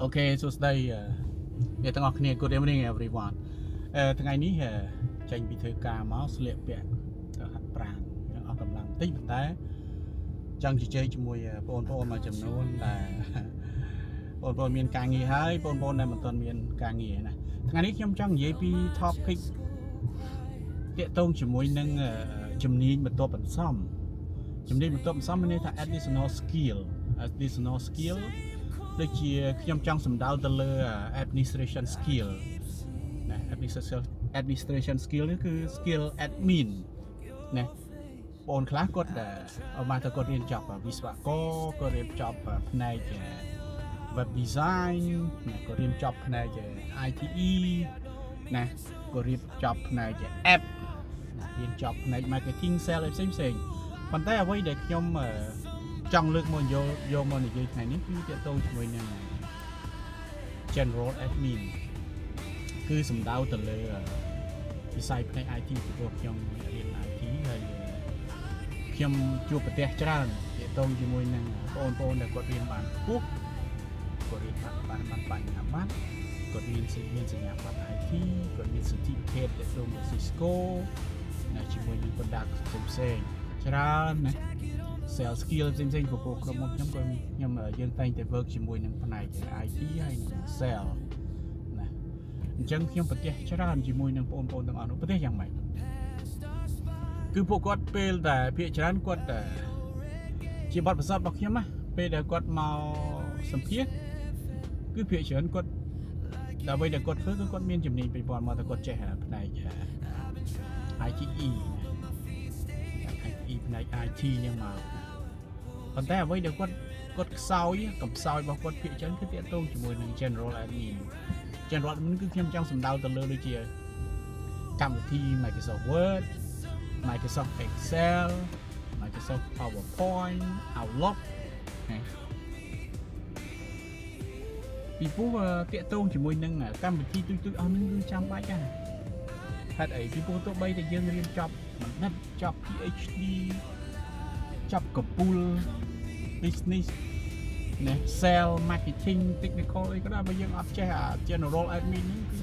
Okay សួស្តីអឺអ្នកទាំងអស់គ្នា Good evening, everyone. ថ្ងៃនេះចេញពីធ្វើការមកស្លៀកពាក់ហាត់ប្រាណអស់កម្លាំងបន្តិចប៉ុន្តែចង់ជជែកជាមួយបងប្អូនមួយចំនួនដែលបងប្អូនមានការងារហើយបងប្អូនដែលមិនទាន់មានការងារណាថ្ងៃនេះខ្ញុំចង់និយាយពី topic ទាក់ទងជាមួយនឹងជំនាញបន្ទាប់បន្សំជំនាញបន្ទាប់បន្សំមានន័យថា additional skill additional skill ដូចជាខ្ញុំចង់សំដៅទៅលើ administration skill ណា administration skill នេះគឺ skill admin ណាបងខ្លះគាត់អមកទៅគាត់រៀនចប់វិស្វករគាត់រៀនចប់ផ្នែក web design ណាគាត់រៀនចប់ផ្នែក ITE ណាគាត់រៀនចប់ផ្នែក app ណារៀនចប់ផ្នែក marketing sale ផ្សេងផ្សេងប៉ុន្តែអ្វីដែលខ្ញុំចង់លើកមកយកយកមកនិយាយថ្ងៃនេះគឺទាក់ទងជាមួយនឹង general admin គឺសំដៅទៅលើវិស័យផ្នែក IT ពីព្រោះខ្ញុំរៀន IT ហើយខ្ញុំជួបប្រទះច្រើនទាក់ទងជាមួយនឹងបងប្អូនដែលគាត់រៀនបានខ្ពស់គាត់រៀនបានបានបានបញ្ញាបត្រគាត់មានមានសញ្ញាបត្រ IT គាត់មាន certificate ទាក់ទងនឹង Cisco ណាជាមួយនឹង product ផ្សេងផ្សេងច្រើនណា sales skill ផ្សេងផ្សេងៗព្រោះក្រុមហ៊ុនខ្ញុំក៏ខ្ញុំយើងតែងតែ work ជាមួយនឹងផ្នែក IT ហើយនឹង sales ណាអញ្ចឹងខ្ញុំប្រទះច្រើនជាមួយនឹងបងប្អូនទាំងអស់នោះប្រទះយ៉ាងម៉េចគឺពួកគាត់ពេលតែភាគច្រើនគាត់តែជាបទពិសោធន៍របស់ខ្ញុំណាពេលដែលគាត់មកសម្ភាសគឺភាគច្រើនគាត់ដើម្បីដែលគាត់ធ្វើគឺគាត់មានជំនាញពីពាន់មកតែគាត់ចេះផ្នែក ITE ណា ITE ផ្នែក IT ហ្នឹងមកប៉ុន្តែអ្វីដែលគាត់ គាត់ខ្សោយកំសោយរបស់គាត់ភាគច្រើនគឺទាក់ទងជាមួយនឹង general admin general admin គឺខ្ញុំចង់សំដៅទៅលើដូចជាកម្មវិធី Microsoft Word, Microsoft Excel, Microsoft PowerPoint, Outlook ណាពីព្រោះទាក់ទងជាមួយនឹងកម្មវិធីទូចៗអស់ហ្នឹងគឺចាំបាច់ណាស់ហេតុអីពីព្រោះទោះបីតែយើងរៀនចប់បណ្ឌិតចប់ PhD ចប់កពូល business ណា sale marketing technical អីក៏ដោយបើយើងអត់ចេះអា general admin ហ្នឹងគឺ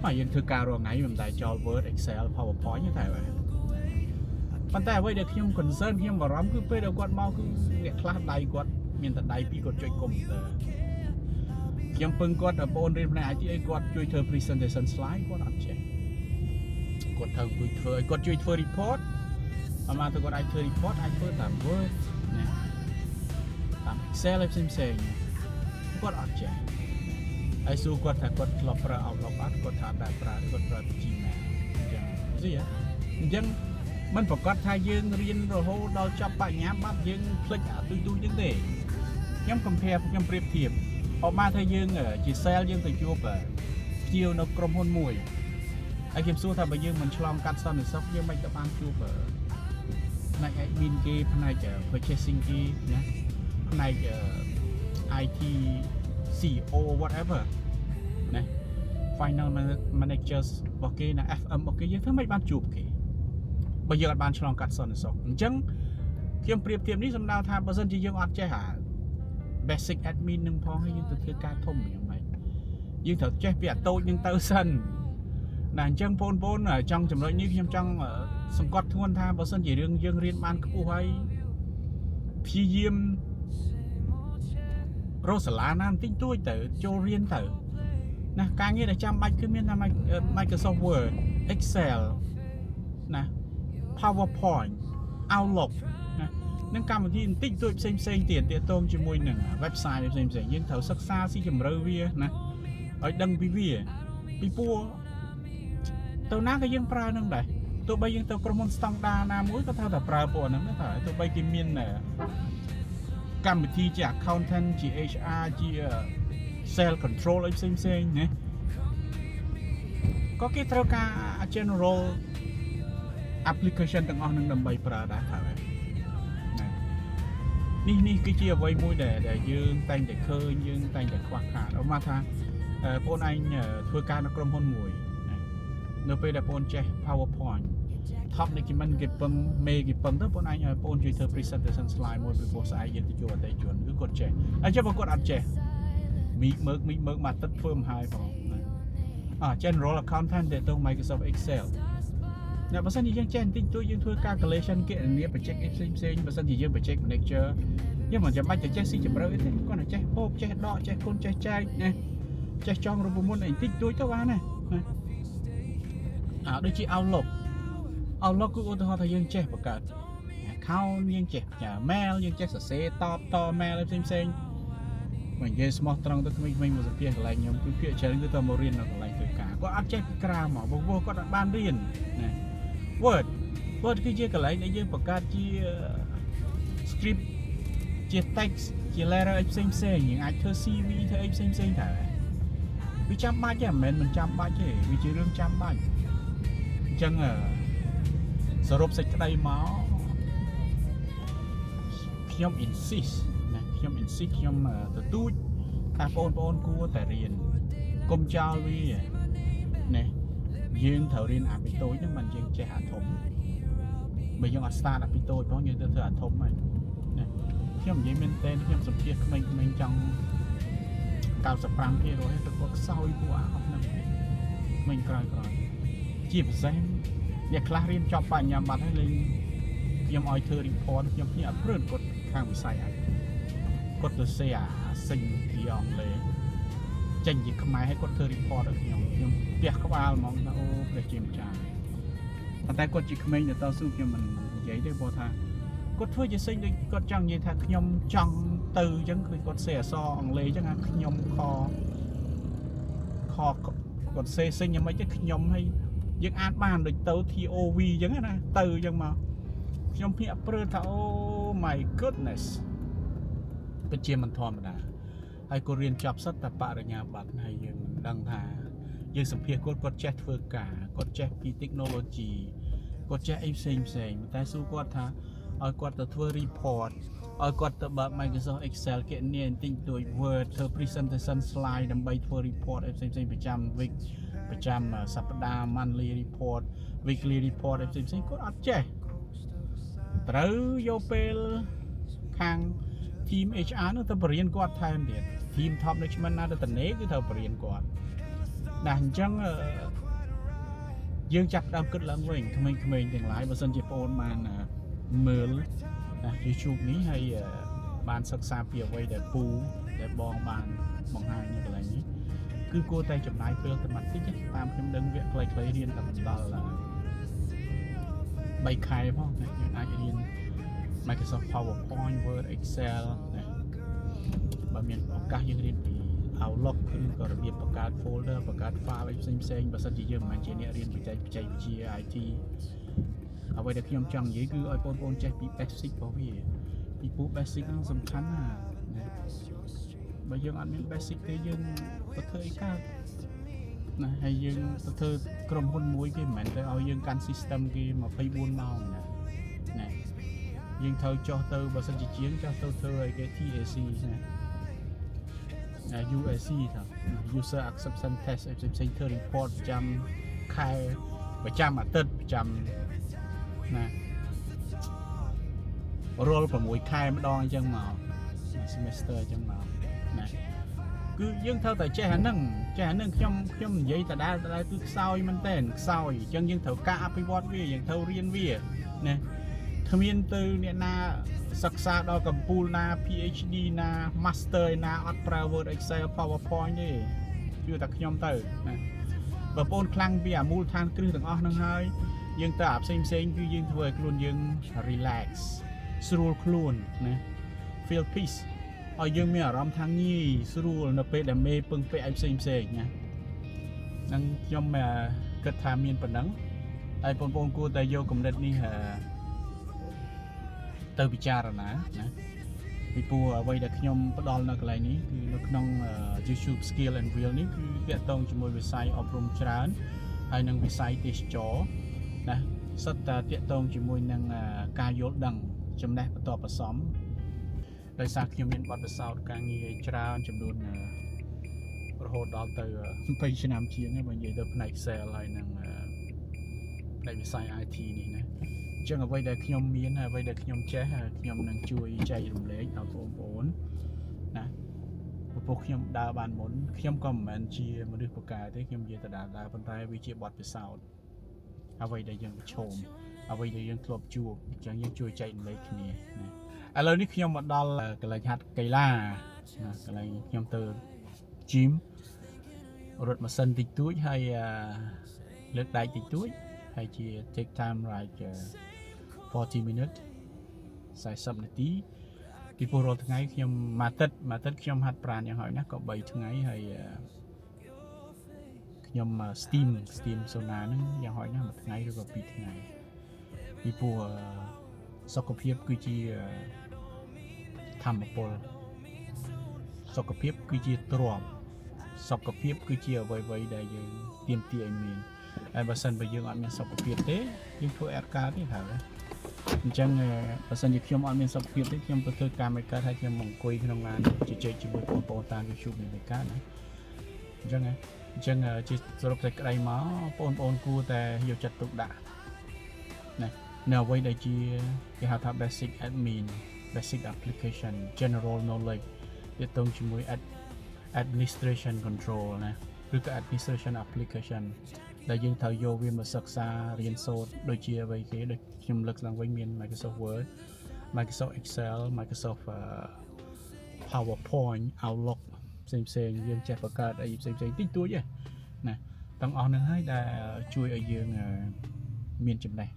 បាទយើងធ្វើការរាល់ថ្ងៃមិនតែចោល Word, Excel, PowerPoint ទេតែបាទប៉ុន្តែអ្វីដែលខ្ញុំ concern ខ្ញុំបារម្ភគឺពេលដែលគាត់មកគឺអ្នកខ្លះដៃគាត់មានតែដៃពីរគាត់ចុចកុំព្យូទ័រខ្ញុំពឹងគាត់ដល់បងរៀនផ្នែក IT អីគាត់ជួយធ្វើ presentation slide គាត់អត់ចេះគាត់ត្រូវអង្គុយធ្វើឲ្យគាត់ជួយធ្វើ report អមទៅគាត់អាចធ្វើ report អាចធ្វើតាម Word ណាតាម Excel ឯផ្សេងផ្សេងគាត់អត់ចេះហើយសួរគាត់ថាគាត់ធ្លាប់ប្រើ Outlook អត់គាត់ថាតែប្រើគាត់ប្រើ Gmail អញ្ចឹងស្អីអញ្ចឹងមិនប្រកាសថាយើងរៀនរហូតដល់ចប់បញ្ញាបត្រយើងភ្លេចអាទូចទូចហ្នឹងទេខ្ញុំ compare ខ្ញុំប្រៀបធៀបអបមកថាយើងជា sale យើងទៅជួបភ្ញៀវនៅក្រុមហ៊ុនមួយហើយខ្ញុំសួរថាបើយើងមិនឆ្លងកាត់សន្តិសុខយើងមិនទៅបានជួបផ្នែក admin គេផ្នែក purchasing គេណាផ្នែក IT CEO whatever ណា final managers របស់គេណា FM របស់គេយើងធ្វើមិនបានជួបគេបើយើងអត់បានឆ្លងកាត់សន្តិសុខអញ្ចឹងខ្ញុំប្រៀបធៀបនេះសំដៅថាបើសិនជាយើងអត់ចេះអា basic admin នឹងផងហើយយើងទៅធ្វើការធំយ៉ាងម៉េចយើងត្រូវចេះពីអាតូចនឹងទៅសិនណាអញ្ចឹងបងប្អូនចង់ចំណុចនេះខ្ញុំចង់សង្កត់ធ្ងន់ថាបើសិនជារឿងយើងរៀនបានខ្ពស់ហើយព្យាយាម រកសាលាណាបន្តិចតួចទៅចូលរៀនទៅណាការងារដែលចាំបាច់គឺមានតែ Microsoft Word, Excel ណា PowerPoint, Outlook ណានឹងកម្មវិធីបន្តិចតួចផ្សេងផ្សេងទៀតទាក់ទងជាមួយនឹង website ផ្សេងផ្សេងយើងត្រូវសិក្សាស៊ីជម្រៅវាណាឲ្យដឹងពីវាពីព្រោះទៅណាក៏យើងប្រើនឹងដែរទោះបីយើងទៅក្រុមហ៊ុនស្តង់ដាណាមួយក៏ត្រូវតែប្រើពួកហ្នឹងដែរតែទោះបីគេមានកម្មវិធីជា accountant ជា HR ជា sale control អីផ្សេងផ្សេងណាក៏គេត្រូវការ general application ទាំងអស់នឹងដើម្បីប្រើដែរថាណានេះនេះគឺជាអ្វីមួយដែលដែលយើងតែងតែឃើញយើងតែងតែខ្វះខាតអមថាបងឯងធ្វើការនៅក្រុមហ៊ុនមួយណានៅពេលដែលបងចេះ PowerPoint top document គេពឹងមេគេពឹងទៅបងឯងឲ្យបងជួយធ្វើ presentation slide មួយពីព្រោះស្អែកយើងទៅជួបអតិថិជនគឺគាត់ចេះហើយចុះបើគាត់អត់ចេះ មីកមើកមីកមើកមួយអាទិត្យធ្វើមិនហើយផងណាអា General Accountant ទៅទៅ Microsoft Excel អ្នកបើសិនជាយើងចេះបន្តិចតួចយើងធ្វើ calculation គណនា project អីផ្សេងផ្សេងបើសិនជាយើង project manager យើងមិនចាំបាច់ទៅចេះស៊ីជម្រៅអីទេគាត់តែចេះបូកចេះដកចេះគុណចេះចែកណាចេះចងរូបមន្តអីបន្តិចតួចទៅបានណាណាអាដូចជា Outlook Outlook គឺឧទាហរណ៍ថាយើងចេះបង្កើត account យើងចេះផ្ញើ mail យើងចេះសរសេរតបត mail អីផ្សេងផ្សេងបើនិយាយស្មោះត្រង់ទៅក្មេងៗមកសភាកន្លែងខ្ញុំគឺភាគច្រើនគឺទៅមករៀននៅកន្លែងធ្វើការគាត់អត់ចេះពីក្រៅមកព្រោះគាត់អត់បានរៀនណា Word Word គឺជាកន្លែងដែលយើងបង្កើតជា script ជា text ជា letter អីផ្សេងផ្សេងយើងអាចធ្វើ CV ធ្វើអីផ្សេងផ្សេងតែវាចាំបាច់ទេមិនមែនមិនចាំបាច់ទេវាជារឿងចាំបាច់អញ្ចឹងអឺសរុបសេចក្តីមកខ្ញុំ insist ណាខ្ញុំ insist ខ្ញុំទទូចថាបងប្អូនគួរតែរៀនកុំចោលវាណាយើងត្រូវរៀនអាពីតូចហ្នឹងមិនយើងចេះអាធំបើយើងអត់ start អាពីតូចផងយើងទៅធ្វើអាធំហើយណាខ្ញុំនិយាយមែនតើខ្ញុំសម្ភាសក្មេងៗចង់95%ទៅគាត់ខ្សោយពួកអាអស់ហ្នឹងក្មេងក្រោយក្រោយជាពិសេសអ្នកខ្លះរៀនចប់បញ្ញាបត្រហើយលេងខ្ញុំឲ្យធ្វើ report ខ្ញុំភ្ញាក់អត់ព្រឺនគាត់ខាងវិស័យ IT គាត់ទៅសេអាសិញជាអង់គ្លេសចេញជាខ្មែរឲ្យគាត់ធ្វើ report ឲ្យខ្ញុំខ្ញុំផ្ទះក្បាលហ្មងថាអូព្រះជាម្ចាស់ប៉ុន្តែគាត់ជាក្មេងដែលតស៊ូខ្ញុំមិននិយាយទេព្រោះថាគាត់ធ្វើជាសិញដូចគាត់ចង់និយាយថាខ្ញុំចង់ទៅអញ្ចឹងគឺគាត់សេអក្សរអង់គ្លេសអញ្ចឹងថាខ្ញុំខខគាត់សេសិញយ៉ាងម៉េចទេខ្ញុំឲ្យយើងអានបានដូចទៅ TOV អញ្ចឹងណាទៅអញ្ចឹងមកខ្ញុំភ្ញាក់ព្រឺថាអូ my goodness ពិតជាមិនធម្មតាហើយគាត់រៀនចប់សិតតែបរិញ្ញាបត្រហើយយើងមិនដឹងថាយើងសម្ភាសគាត់គាត់ចេះធ្វើការគាត់ចេះពី technology គាត់ចេះអីផ្សេងផ្សេងតែសួរគាត់ថាឲ្យគាត់ទៅធ្វើ report ឲ្យគាត់ទៅបើក Microsoft Excel គណនាបន្តិចតួច Word ធ្វើ presentation slide ដើម្បីធ្វើ report អីផ្សេងផ្សេងប្រចាំ week ប្រចាំសប្តាហ៍ monthly report weekly report អីផ្សេងផ្សេងគាត់អត់ចេះត្រូវយកពេលខាង team HR នោះទៅបរៀនគាត់ថែមទៀត team top management ណាទៅតនេគឺត្រូវបរៀនគាត់ណាអញ្ចឹងអឺយើងចាប់ផ្ដើមគិតឡើងវិញក្មេងៗទាំងឡាយបើសិនជាបងបានមើលណា YouTube នេះហើយបានសិក្សាពីអ្វីដែលពូដែលបងបានបង្ហាញនៅកន្លែងនេះគឺគួរតែចំណាយពេលតែបន្តិចតាមខ្ញុំដឹងវគ្គខ្លីៗរៀនតែមិនដល់3ខែផងណាយើងអាចរៀន Microsoft PowerPoint, Word, Excel ណាបើមានឱកាសយើងរៀនពី Outlook ឬក៏របៀបបង្កើត folder បង្កើត file អីផ្សេងផ្សេងបើសិនជាយើងមិនមែនជាអ្នករៀនបច្ចេកបច្ចេកវិទ្យា IT អ្វីដែលខ្ញុំចង់និយាយគឺឲ្យបងប្អូនចេះពី basic របស់វាពីព្រោះ basic ហ្នឹងសំខាន់ណាស់ណាបើយើងអត់មាន basic ទេយើងទៅធ្វើអីកើតណាហើយយើងទៅធ្វើក្រុមហ៊ុនមួយគេមិនមែនទៅឲ្យយើងកាន់ system គេ24ម៉ោងណាណាយើងត្រូវចុះទៅបើសិនជាជាងចុះទៅធ្វើឲ្យគេ TAC ណា UAC ថា user acceptance test អីផ្សេងៗធ្វើ report ប្រចាំខែប្រចាំអាទិត្យប្រចាំណារាល់6ខែម្ដងអញ្ចឹងមក semester អញ្ចឹងមកណាគឺយើងត្រូវតែចេះអាហ្នឹងចេះអាហ្នឹងខ្ញុំខ្ញុំនិយាយដដែលដដែលគឺខ្សោយមែនតើខ្សោយអញ្ចឹងយើងត្រូវការអភិវឌ្ឍវាយើងត្រូវរៀនវាណាគ្មានទៅអ្នកណាសិក្សាដល់កម្ពូលណា PhD ណា Master ណាអត់ប្រើ Word, Excel, PowerPoint ទេជឿតែខ្ញុំទៅណាបើបងខ្លាំងពីអាមូលដ្ឋានគ្រឹះទាំងអស់ហ្នឹងហើយយើងទៅអាផ្សេងផ្សេងគឺយើងធ្វើឲ្យខ្លួនយើង relax ស្រួលខ្លួនណា feel peace ឲ្យយើងមានអារម្មណ៍ថាងាយស្រួលនៅពេលដែលមេពឹងពាក់ឲ្យផ្សេងផ្សេងណាហ្នឹងខ្ញុំគិតថាមានប៉ុណ្ណឹងហើយបងប្អូនគួរតែយកគំនិតនេះទៅពិចារណាណាពីព្រោះអ្វីដែលខ្ញុំផ្ដល់នៅកន្លែងនេះគឺនៅក្នុង YouTube Skill and Wheel នេះគឺតាក់ទងជាមួយវិស័យអប់រំច្រើនហើយនិងវិស័យទេសចរណាសុទ្ធតែតាក់ទងជាមួយនឹងការយល់ដឹងចំណេះបន្ទាប់បន្សំដោយសារខ្ញុំមានបទពិសោធន៍ការងារច្រើនចំនួនរហូតដល់ទៅ20ឆ្នាំជាងហើយបើនិយាយទៅផ្នែក sale ហើយនិងផ្នែកវិស័យ IT នេះណាអញ្ចឹងអ្វីដែលខ្ញុំមានហើយអ្វីដែលខ្ញុំចេះខ្ញុំនឹងជួយចែករំលែកដល់បងប្អូនណា ព្រោះខ្ញុំដើរបានមុនខ្ញុំក៏មិនមែនជាមនុស្សពូកែទេខ្ញុំនិយាយដដែលៗប៉ុន្តែវាជាបទពិសោធន៍អ្វីដែលយើងប្រឈមអ្វីដែលយើងធ្លាប់ជួបអញ្ចឹងយើងជួយចែករំលែកគ្នាណាឥឡូវនេះខ្ញុំមកដល់កន្លែងហាត់កីឡាណាកន្លែងខ្ញុំទៅ gym រត់ម៉ាស៊ីនតិចតួចហើយអឺលើកដៃតិចតួចហើយជា take time like 40 minute 40នាទីពីព្រោះរាល់ថ្ងៃខ្ញុំមួយអាទិត្យមួយអាទិត្យខ្ញុំហាត់ប្រាណយ៉ាងហោចណាស់ក៏3ថ្ងៃហើយអឺខ្ញុំ steam sauna ហ្នឹងយ៉ាងហោចណាស់មួយថ្ងៃឬក៏2ថ្ងៃពីព្រោះអឺសុខភាពគឺជាធម្មពលសុខភាពគឺជាទ្រព្យសុខភាពគឺជាអ្វីៗដែលយើងទាមទារឲ្យមានហើយបើសិនបើយើងអត់មានសុខភាពទេយើងធ្វើអត់កើតទេហើយអញ្ចឹងបើសិនជាខ្ញុំអត់មានសុខភាពទេខ្ញុំទៅធ្វើការមិនកើតហើយខ្ញុំមកអង្គុយក្នុងឡានជជែកជាមួយបងប្អូនតាម YouTube នេះមិនកើតណាអញ្ចឹងណាអញ្ចឹងជាសរុបសេចក្តីមកបងប្អូនគួរតែយកចិត្តទុកដាក់ណានៅអ្វីដែលជាគេហៅថា basic admin, basic application, general knowledge ទាក់ទងជាមួយ administration control ណាឬក៏ administration application ដែលយើងត្រូវយកវាមកសិក្សារៀនសូត្រដូចជាអ្វីគេដូចខ្ញុំលើកឡើងវិញមាន Microsoft Word, Microsoft Excel, Microsoft PowerPoint, Outlook ផ្សេងផ្សេងៗយើងចេះបង្កើតអីផ្សេងផ្សេងៗតិចតួចទេណាទាំងអស់ហ្នឹងហើយដែលជួយឲ្យយើងអឺមានចំណេះ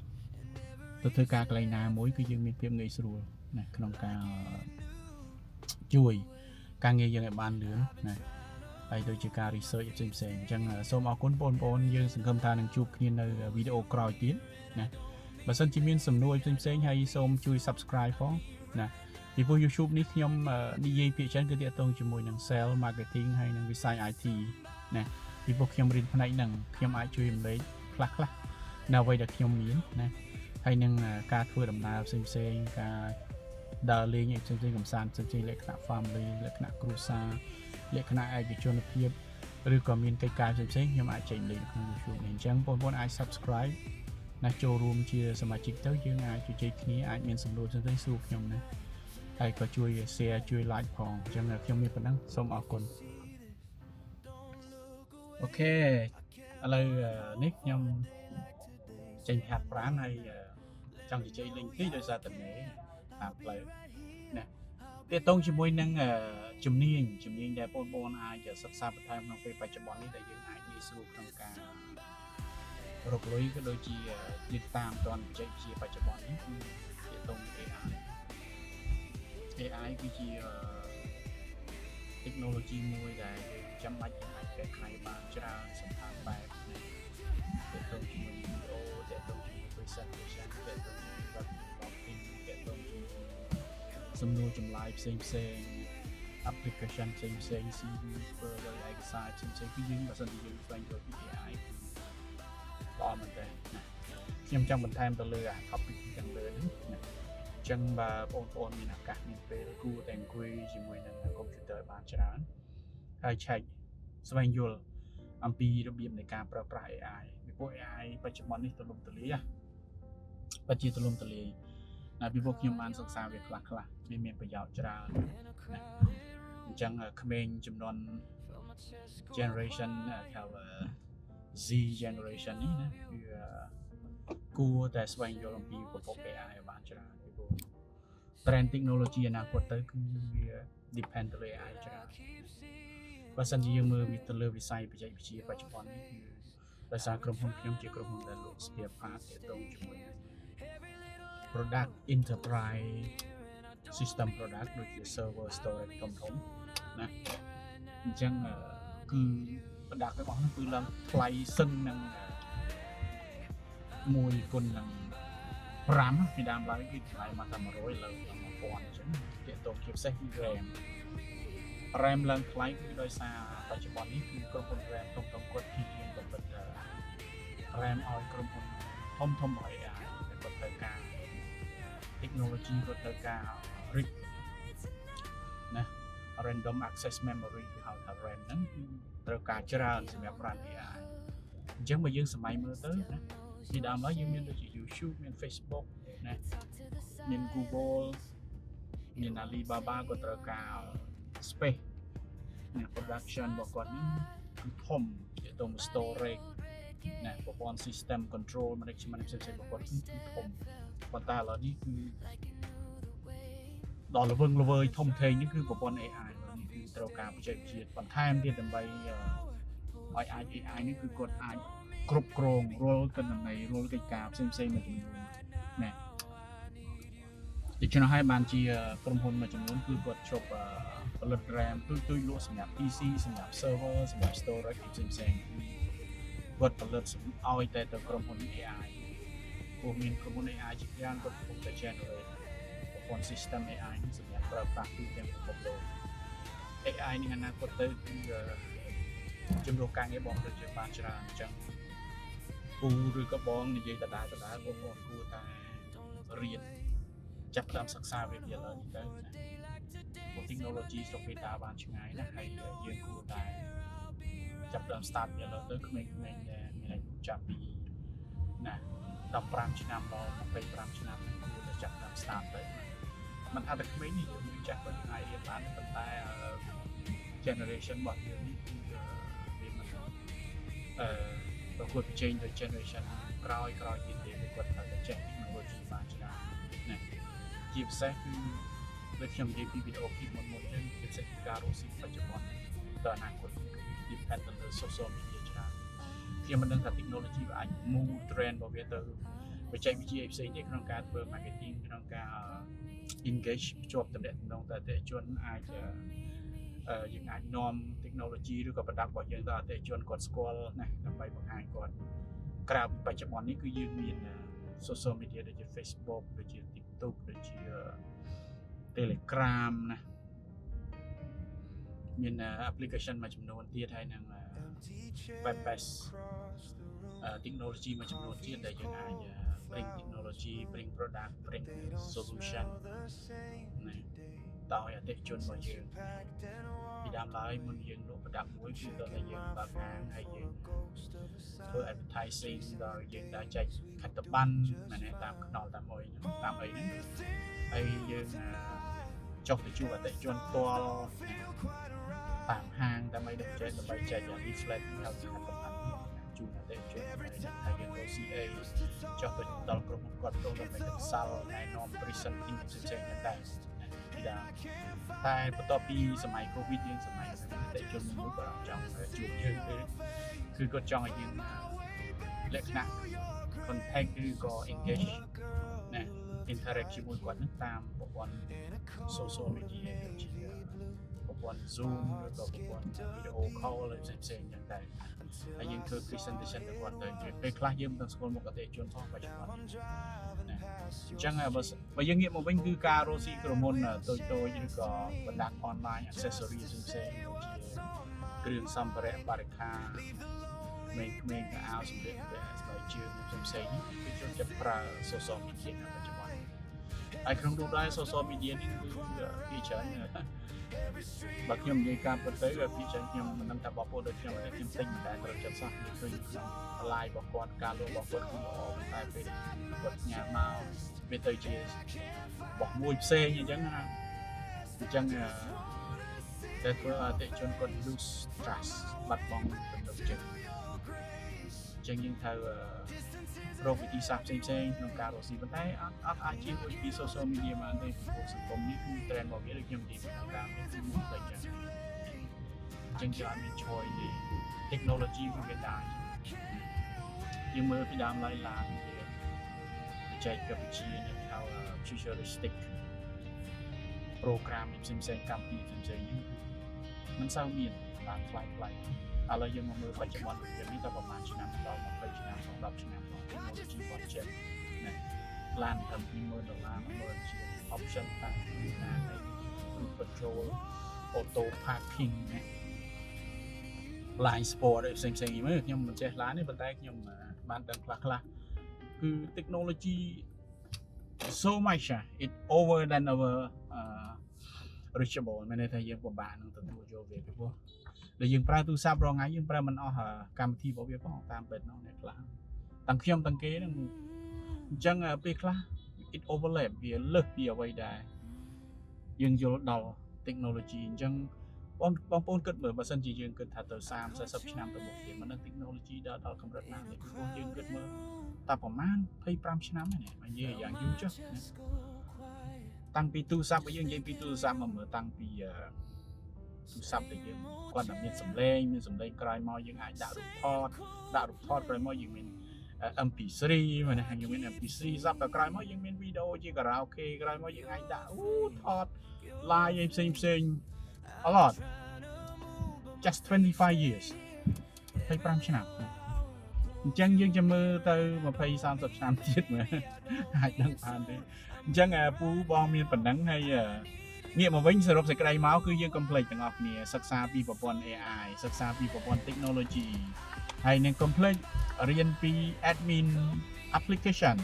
ទៅធ្វើការកន្លែងណាមួយគឺយើងមានភាពងាយស្រួលណាក្នុងការជួយការងារយើងឲ្យបានលឿនណាហើយដូចជាការ research ផ្សេងផ្សេងៗអញ្ចឹងសូមអរគុណបងប្អូនយើងសង្ឃឹមថានឹងជួបគ្នានៅវីដេអូក្រោយទៀតណាបើសិនជាមានសំណួរផ្សេងផ្សេងៗហើយសូមជួយ subscribe ផងណាពីព្រោះ YouTube នេះខ្ញុំនិយាយភាគច្រើនគឺទាក់ទងជាមួយនឹង sales marketing ហើយនិងវិស័យ IT ណាពីព្រោះខ្ញុំរៀនផ្នែកហ្នឹងខ្ញុំអាចជួយរំលែកខ្លះខ្លះនៅអ្វីដែលខ្ញុំមានណាហើយនឹងការធ្វើដំណើរផ្សេងផ្សេងៗការដើរលេងអីផ្សេងៗកំសាន្តផ្សេងៗលក្ខណៈ family លក្ខណៈគ្រួសារលក្ខណៈឯកជនភាពឬក៏មានកិច្ចការផ្សេងៗខ្ញុំអាចចែករំលែកនៅក្នុង YouTube នេះអញ្ចឹងបងប្អូនអាច subscribe ណាចូលរួមជាសមាជិកទៅយើងអាចជជែកគ្នាអាចមានសំណួរផ្សេងៗសួរខ្ញុំណាហើយក៏ជួយ share ជួយ like ផងអញ្ចឹងខ្ញុំមានប៉ុណ្ណឹងសូមអរគុណ OK ឥឡូវនេះខ្ញុំចេញហាត់ប្រាណហើយចង់ជជែកលេងតិចដោយសារតែមេតាមផ្លូវណាទាក់ទងជាមួយនឹងជំនាញជំនាញដែលបងប្អូនអាចសិក្សាបន្ថែមក្នុងពេលបច្ចុប្បន្ននេះដែលយើងអាចងាយស្រួលក្នុងការរកលុយក៏ដូចជាយើងតាមទាន់បច្ចេកវិទ្យាបច្ចុប្បន្ននេះគឺទាក់ទងនឹង AI។ AI គឺជា technology មួយដែលយើងចាំបាច់យើងអាចកែច្នៃបានច្រើនសម្រាប់បែបណាទាក់ទងជាមួយ video ទាក់ទងជាមួយ presentation ទាក់ទងជាមួយ web developing ទាក់ទងជាមួយសំណួរចម្លើយផ្សេងផ្សេង application ផ្សេងផ្សេង CV ធ្វើអ្វីឯកសារផ្សេងផ្សេងគឺយើងបើសិនជាយើងស្វែងយល់ពី AI គឺល្អមែនតើណាខ្ញុំចង់បន្ថែមទៅលើអា topic ខាងលើហ្នឹងណាអញ្ចឹងបើបងប្អូនមានឱកាសមានពេលគួរតែអង្គុយជាមួយនឹង computer ឲ្យបានច្រើនហើយឆែកស្វែងយល់អំពីរបៀបនៃការប្រើប្រាស់ AI ពីព្រោះ AI បច្ចុប្បន្ននេះទូលំទូលាយណាពិតជាទូលំទូលាយណាពីព្រោះខ្ញុំបានសិក្សាវាខ្លះខ្លះវាមានប្រយោជន៍ច្រើនណាអញ្ចឹងក្មេងចំនួន generation គេហៅ Z generation នេះណាគឺគួរតែស្វែងយល់អំពីប្រភព AI ឲ្យបានច្រើនពីព្រោះ trend technology អនាគតទៅគឺវា depend ទៅលើ AI ច្រើនបើសិនជាយើងមើលវាទៅលើវិស័យបច្ចេកវិទ្យាបច្ចុប្បន្ននេះគឺដោយសារក្រុមហ៊ុនខ្ញុំជាក្រុមហ៊ុនដែលលក់ spare part ទាក់ទងជាមួយនឹង product enterprise system product ដូចជា server storage ធំធំណាអញ្ចឹងគឺ product ទាំងអស់ហ្នឹងគឺឡើងថ្លៃសឹងនឹង1គុណនឹង5ពីដើមឡើយគឺថ្លៃមកតែ100លើឡើង1000អញ្ចឹងទាក់ទងជាពិសេសគឺ RAM RAM ឡើងថ្លៃគឺដោយសារបច្ចុប្បន្ននេះគឺក្រុមហ៊ុន RAM ធំធំគាត់ព្យាយាមផលិត RAM ឲ្យក្រុមហ៊ុនធំធំរបស់ AI ដែលគាត់ត្រូវការ technology គាត់ត្រូវការ read ណា random access memory គេហៅថា RAM ហ្នឹងគឺត្រូវការច្រើនសម្រាប់ run AI អញ្ចឹងបើយើងសម័យមើលទៅណាពីដើមឡើយយើងមានដូចជា YouTube មាន Facebook ណាមាន Google មាន Alibaba ក៏ត្រូវការ space ណា production របស់គាត់នេះគឺធំទាក់ទង storage ណាប្រព័ន្ធ system control management ផ្សេងៗរបស់គាត់គឺធំប៉ុន្តែឥឡូវនេះគឺដល់ល្វឹងល្វើយធំធេងនេះគឺប្រព័ន្ធ AI នេះគឺត្រូវការបច្ចេកវិទ្យាបន្ថែមទៀតដើម្បីឲ្យអាច AI នេះគឺគាត់អាចគ្រប់គ្រងរាល់ទិន្នន័យរាល់កិច្ចការផ្សេងផ្សេងមួយចំនួនណាដូច្នោះហើយបានជាក្រុមហ៊ុនមួយចំនួនគឺគាត់ឈប់ផលិត RAM ទូចទូចលក់សម្រាប់ PC សម្រាប់ server សម្រាប់ storage ផ្សេងផ្សេងគាត់ផលិតឲ្យតែទៅក្រុមហ៊ុន AI ព្រោះមានក្រុមហ៊ុន AI ជាច្រើនគាត់កំពុងតែ generate ប្រព័ន្ធ system AI នេះសម្រាប់ប្រើប្រាស់ទូទាំងពិភពលោក AI នេះអនាគតទៅគឺជំរុះការងារបងប្អូនយើងបានច្រើនអញ្ចឹងពូឬក៏បងនិយាយដដែលដដែលបងប្អូនគួរតែរៀនចាប់ផ្ដើមសិក្សាវាពីឥឡូវនេះទៅណាព្រោះ technology ស្រុកគេដើរបានឆ្ងាយណាស់ហើយយើងគួរតែចាប់ផ្ដើម start ពីឥឡូវទៅក្មេងៗដែលមានអាយុចាប់ពីណា15ឆ្នាំដល់25ឆ្នាំនេះគួរតែចាប់ផ្ដើម start ទៅមិនថាតែក្មេងនេះយើងមានចាស់ក៏យើងអាចរៀនបានប៉ុន្តែ generation របស់យើងនេះគឺវាមិនប្រកួតប្រជែងដោយ generation ក្រោយក្រោយទៀតទេគឺគាត់ត្រូវតែចេះ technology បានច្រើនណាជាពិសេសគឺដូចខ្ញុំនិយាយពីវីដេអូពីមុនមុនចឹងជាពិសេសគឺការរកស៊ីបច្ចុប្បន្នទៅអនាគតគឺ depend ទៅលើ social media ច្រើនខ្ញុំមិនដឹងថា technology វាអាច move trend របស់វាទៅបច្ចេកវិទ្យាផ្សេងទៀតក្នុងការធ្វើ marketing ក្នុងការ engage ភ្ជាប់ទំនាក់ទំនងទៅអតិថិជនអាចយើងអាចនាំ technology ឬក៏ product របស់យើងទៅអតិថិជនគាត់ស្គាល់ណាដើម្បីបង្ហាញគាត់ក្រៅពីបច្ចុប្បន្ននេះគឺយើងមាន social media ដូចជា Facebook ដូចជា TikTok ដូចជា Telegram ណាមាន application មួយចំនួនទៀតហើយនឹង web based technology មួយចំនួនទៀតដែលយើងអាច bring technology, bring product, bring solution ណាតឲ្យអតិថិជនរបស់យើងពីដើមឡើយមុនយើងលក់ product មួយគឺតើតែយើងបើកហាងហើយយើងធ្វើ advertising ដល់យើងដើរចែកខិត្តប័ណ្ណមែនទេតាមខ្នល់តាមអុយហ្នឹងតាមអីហ្នឹងហើយយើងចុះទៅជួបអតិថិជនផ្ទាល់តាមហាងដើម្បីដឹកចែកដើម្បីចែក leaflet ហៅខិត្តប័ណ្ណជូនអតិថិជនហើយយើងរក CA ចុះទៅដល់ក្រុមហ៊ុនគាត់ទៅដើម្បី consult ណែនាំ presenting ផ្សេងៗដែរពីដើមតែបន្ទាប់ពីសម័យ Covid យើងសម័យអតិថិជនមួយគាត់អត់ចង់ជួបយើងទេគឺគាត់ចង់ឲ្យយើងលក្ខណៈ contact ឬក៏ engage ណា interact ជាមួយគាត់នឹងតាមប្រព័ន្ធ social media ដូចជាប្រព័ន្ធ Zoom ឬក៏ប្រព័ន្ធ video call អីផ្សេងៗចឹងដែរហើយយើងធ្វើ presentation ទៅគាត់ទៅពេលខ្លះយើងមិនទាំងស្គាល់មុខអតិថិជនផងបច្ចុប្បន្នណាអញ្ចឹងបើបើយើងងាកមកវិញគឺការរកស៊ីក្រុមហ៊ុនតូចៗឬក៏បណ្ដា online accessory ផ្សេងៗដូចជាគ្រឿងសម្ភារៈបរិក្ខារក្មេងៗកៅអៅសម្លៀកបំពាក់ស្បែកជើងផ្សេងៗនេះគឺចូលចិត្តប្រើ social media នៅបច្ចុប្បន្នហើយក្នុងនោះដែរ social media នេះគឺពីច្រើនបើខ្ញុំនិយាយការពិតទៅពីច្រើនខ្ញុំមិនដឹងថាបងប្អូនដូចខ្ញុំទេខ្ញុំទិញមិនដែលត្រូវចិត្តសោះនិយាយឃើញក្នុង live របស់គាត់ការលក់របស់គាត់គឺល្អប៉ុន្តែពេលគាត់ផ្ញើមកវាទៅជារបស់មួយផ្សេងអញ្ចឹងណាអញ្ចឹងតែធ្វើឲ្យអតិថិជនគាត់ lose trust បាត់បង់ទំនុកចិត្តអញ្ចឹងយើងត្រូវរកវិធីសាស្ត្រផ្សេងៗក្នុងការរកស៊ីប៉ុន្តែអត់អត់អាចជៀសរួចពី social media បានទេពីព្រោះសង្គមនេះគឺ trend របស់វាដូចខ្ញុំនិយាយពីខាងដើមនេះគឺមួយទៅចឹងអញ្ចឹងយើងអត់មាន choice ទេ technology គឺវាដែរយើងមើលពីដើមឡើយឡានវាបច្ចេកវិទ្យានឹងហៅ futuristic program ផ្សេងផ្សេងៗកម្មវិធីផ្សេងៗហ្នឹងគឺមិនសូវមានបានថ្លៃថ្លៃឥឡូវយើងមកមើលបច្ចុប្បន្នវានេះតែប្រហែលឆ្នាំដល់20ឆ្នាំដល់10ឆ្នាំដល់ technology budget ណាឡានត្រឹម20000ដុល្លារ10000ជាង option តាំងពីណានៃ cruise control, auto parking ណា blind spot អីផ្សេងផ្សេងៗមើលខ្ញុំមិនចេះឡានទេប៉ុន្តែខ្ញុំបានដឹងខ្លះខ្លះគឺ technology so much it over than our reachable មានន័យថាយើងពិបាកនឹងទទួលយកវាពីព្រោះដែលយើងប្រើទូរស័ព្ទរាល់ថ្ងៃយើងប្រើមិនអស់កម្មវិធីរបស់វាផងតាមពិតនោះអ្នកខ្លះទាំងខ្ញុំទាំងគេហ្នឹងអញ្ចឹងពេលខ្លះ it overlap វាលើសពីអ្វីដែលយើងយល់ដល់ technology អញ្ចឹង បងបងប្អូនគិតមើលបើសិនជាយើងគិតថាទៅ30 40ឆ្នាំទៅមុខទៀតមិនដឹង technology ដល់ដល់កម្រិតណាទេពីព្រោះយើងគិតមើលតែប្រហែល25ឆ្នាំហ្នឹងបើនិយាយយ៉ាងយូរចុះណាតាំងពីទូរស័ព្ទបើយើងនិយាយពីទូរស័ព្ទមកមើលតាំងពីអឺទូរស័ព្ទដែលយើងគាត់តែមានសំឡេងមានសំឡេងក្រោយមកយើងអាចដាក់រូបថតដាក់រូបថតក្រោយមកយើងមាន MP3 មកណាយើងមាន MP3 សប្តាហ៍ក្រោយមកយើងមានវីដេអូជាការ៉ាអូខេក្រោយមកយើងអាចដាក់អូថត live អីផ្សេងផ្សេង a lot, just 25 years 25ឆ្នាំអញ្ចឹងយើងจะមើលទៅ20 30ឆ្នាំទៀតមើលអាចដឹងបានទេអញ្ចឹងពូបងមានប៉ុណ្ណឹងហើយងាកមកវិញសរុបសេចក្តីមកគឺយើងកុំភ្លេចទាំងអស់គ្នាសិក្សាពីប្រព័ន្ធ AI សិក្សាពីប្រព័ន្ធ technology ហើយនឹងកុំភ្លេចរៀនពី admin application,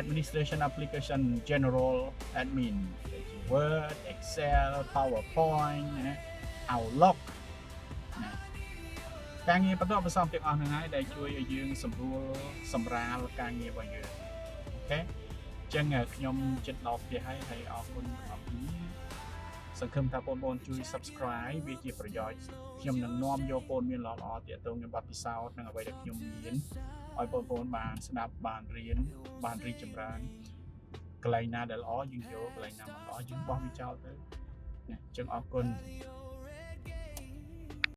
administration application, general admin ដូចជា Word, Excel, PowerPoint ណា Outlook ណាការងារបន្តបន្សំទាំងអស់ហ្នឹងហើយដែលជួយឲ្យយើងសម្រួលសម្រាលការងាររបស់យើង OK អញ្ចឹងខ្ញុំចិត្តដល់ផ្ទះហើយហើយអរគុណទាំងអស់គ្នាសង្ឃឹមថាបងប្អូនជួយ subscribe វាជាប្រយោជន៍ខ្ញុំនឹងនាំយកព័ត៌មានល្អៗទាក់ទងនឹងបទពិសោធន៍និងអ្វីដែលខ្ញុំមានឲ្យបងប្អូនបានស្ដាប់បានរៀនបានរីកចម្រើនកន្លែងណាដែលល្អយើងយកកន្លែងណាមិនល្អយើងបោះវាចោលទៅណាអញ្ចឹងអរគុណ។